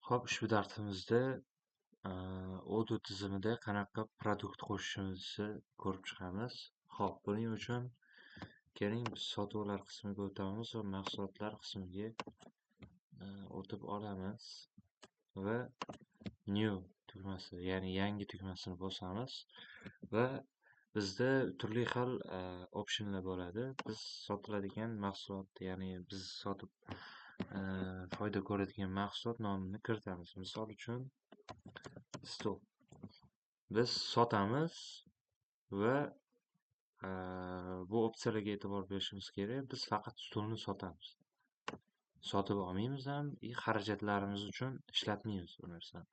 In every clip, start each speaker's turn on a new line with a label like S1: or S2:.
S1: Xo'p, ushbu darsimizda Odoo tizimida qanaqa продукт qo'shishimizni ko'rib chiqamiz. Xo'p, buning uchun keling, biz sotuvlar qismiga o'tamiz va mahsulotlar qismiga o'tib olamiz va New tugmasi, ya'ni yangi tugmasini bosamiz va bizda turli xil optionlar bo'ladi. Biz sotiladigan mahsulot, ya'ni biz sotib foyda ko'radigan mahsulot nomini kiritamiz. Misol uchun, stol. Biz sotamiz va bu opsiyalarga e'tibor berishimiz kerak. Biz faqat stolni sotamiz. Sotib olmaymiz ham, и xarajatlarimiz uchun ishlatmaymiz bu narsani.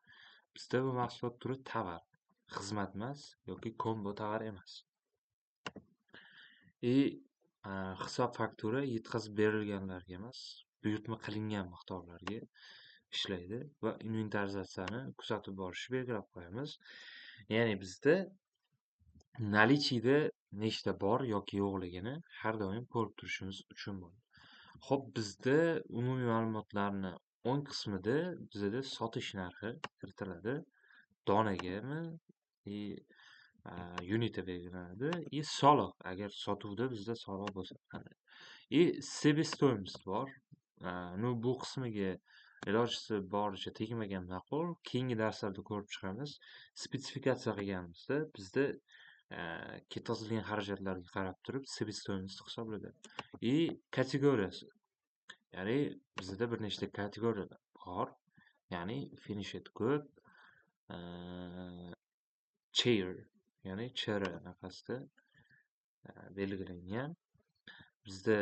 S1: Bizda bu mahsulot turi tovar, xizmat emas yoki kombo tovar emas. И hisob faktura yetkazib berilganlarga emas, buyurtma qilingan miqdorlarga ishlaydi va inventarizatsiyani kuzatib borishni belgilab qo'yamiz. Ya'ni bizda наличие da nechta bor yoki yo'qligini har doim ko'rib turishimiz uchun bo'ladi. Xo'p, bizda umumiy ma'lumotlarni o'ng qismida bizada sotish narxi kiritiladi. Donagami и uniti belgilanadi и soliq, agar sotuvda bizda soliq bo'lsa qanday. И себестоимость bor. Ну, bu qismiga ilojisi boricha tegmagan ma'qul. Keyingi darslarda ko'rib chiqamiz. Spetsifikatsiya qilganimizda bizda ketkazilgan xarajatlarga qarab turib себестоимость hisoblanadi. И kategoriyasi. Ya'ni bizda bir nechta kategoriyalar bor. Ya'ni finished good, chair, ya'ni chr anaqasida belgilangan. Bizda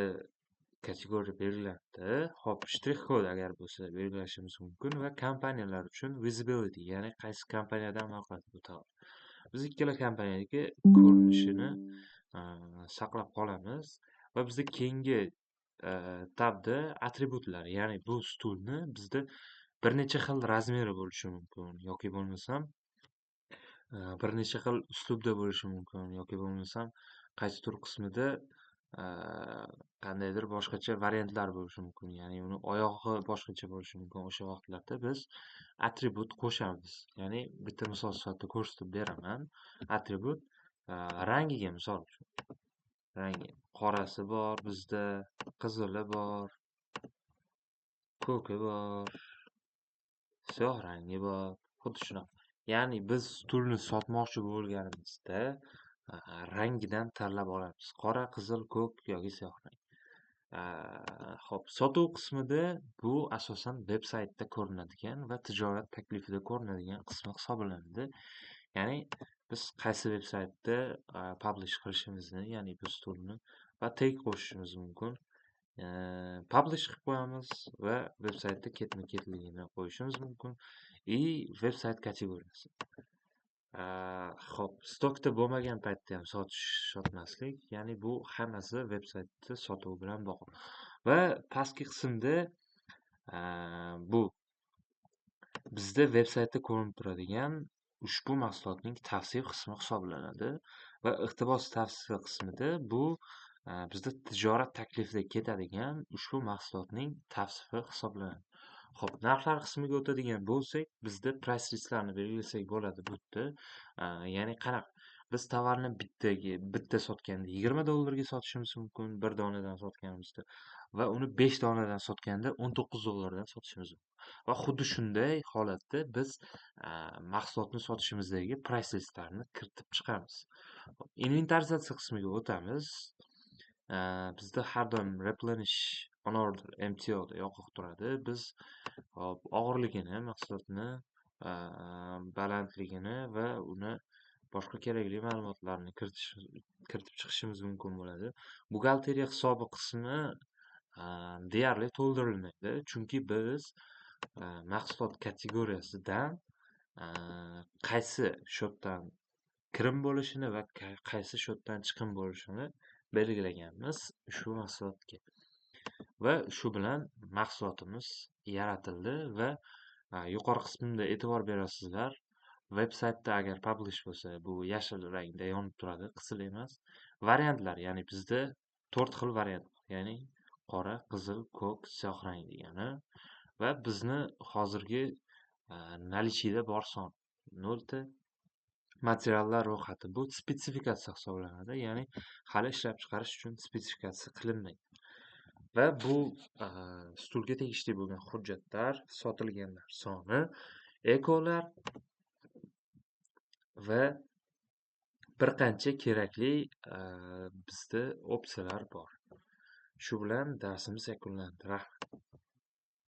S1: kategoriya belgilanadi. Xo'p, shtrix kod agar bo'lsa, belgilashimiz mumkin va kompaniyalar uchun visibility, ya'ni qaysi kompaniyadan amal qiladi bu tovar. Biz ikkala kompaniyaniki ko'rinishini saqlab qolamiz va bizda keyingi tabda atributlar, ya'ni bu stulni bizda bir necha xil razmeri bo'lishi mumkin yoki bo'lmasam bir necha xil uslubda bo'lishi mumkin yoki bo'lmasam qaysidir qismida qandaydir boshqacha variantlar bo'lishi mumkin, ya'ni uni oyog'i boshqacha bo'lishi mumkin. O'sha vaqtlarda biz atribut qo'shamiz. Ya'ni bitta misol sifatida ko'rsatib beraman. Atribut rangiga, misol uchun, rangi qorasi bor bizda, qizili bor, ko'ki bor, siyoh rangi bor, xuddi shunaqa. Ya'ni biz stulni sotmoqchi bo'lganimizda rangidan tanlab olamiz: qora, qizil, ko'k yoki siyoh rang. Xo'p, sotuv qismida bu asosan veb saytda ko'rinadigan va tijorat taklifida ko'rinadigan qismi hisoblanadi. Ya'ni biz qaysi veb saytda publish qilishimizni, ya'ni bu stulni va tag qo'shishimiz mumkin. Publish qilib qo'yamiz va veb saytda ketma-ketligini qo'yishimiz mumkin. И veb sayt kategoriyasi. Xo'p, stokda bo'lmagan paytda ham sotish, sotmaslik, ya'ni bu hammasi veb saytda sotuv bilan bog'liq. Va pastki qismda bu bizda veb saytda ko'rinib turadigan ushbu mahsulotning tavsif qismi hisoblanadi va iqtibos tavsifi qismida bu bizda tijorat taklifida ketadigan ushbu mahsulotning tavsifi hisoblanadi. Xo'p, narxlar qismiga o'tadigan bo'lsak, bizda price listlarni belgilasak bo'ladi bu yerda. Ya'ni qanaqa? Biz tovarni bittaga bitta sotganda 20 dollarga sotishimiz mumkin, bir donadan sotganimizda va uni 5 donadan sotganda 19 dollardan sotishimiz mumkin. Va xuddi shunday holatda biz mahsulotni sotishimizdagi price listlarni kiritib chiqamiz. Inventarizatsiya qismiga o'tamiz. Bizda har doim replenish on order MTOda yoqiq turadi. Biz, hop, og'irligini, mahsulotni balandligini va uni boshqa kerakli ma'lumotlarni kiritib chiqishimiz mumkin bo'ladi. Buxgalteriya hisobi qismi deyarli to'ldirilmaydi, chunki biz mahsulot kategoriyasidan qaysi счёт dan kirim bo'lishini va qaysi счёт dan chiqim bo'lishini belgilaganmiz ushbu mahsulotga. Va shu bilan mahsulotimiz yaratildi va yuqori qismida e'tibor berasizlar, veb saytda agar publish bo'lsa, bu yashil rangda yonib turadi, qizil emas. Variantlar, ya'ni bizda to'rt xil variant bor, ya'ni qora, qizil, ko'k, siyoh rang degani va bizni hozirgi Наличие da bor son 0 ta. Materiallar ro'yxati, bu spetsifikatsiya hisoblanadi, ya'ni hali ishlab chiqarish uchun spetsifikatsiya qilinmagan. Va bu stulga tegishli bo'lgan hujjatlar, sotilganlar soni, ekolar va bir qancha kerakli bizda opsiyalar bor. Shu bilan darsimiz yakunlandi. Rahmat.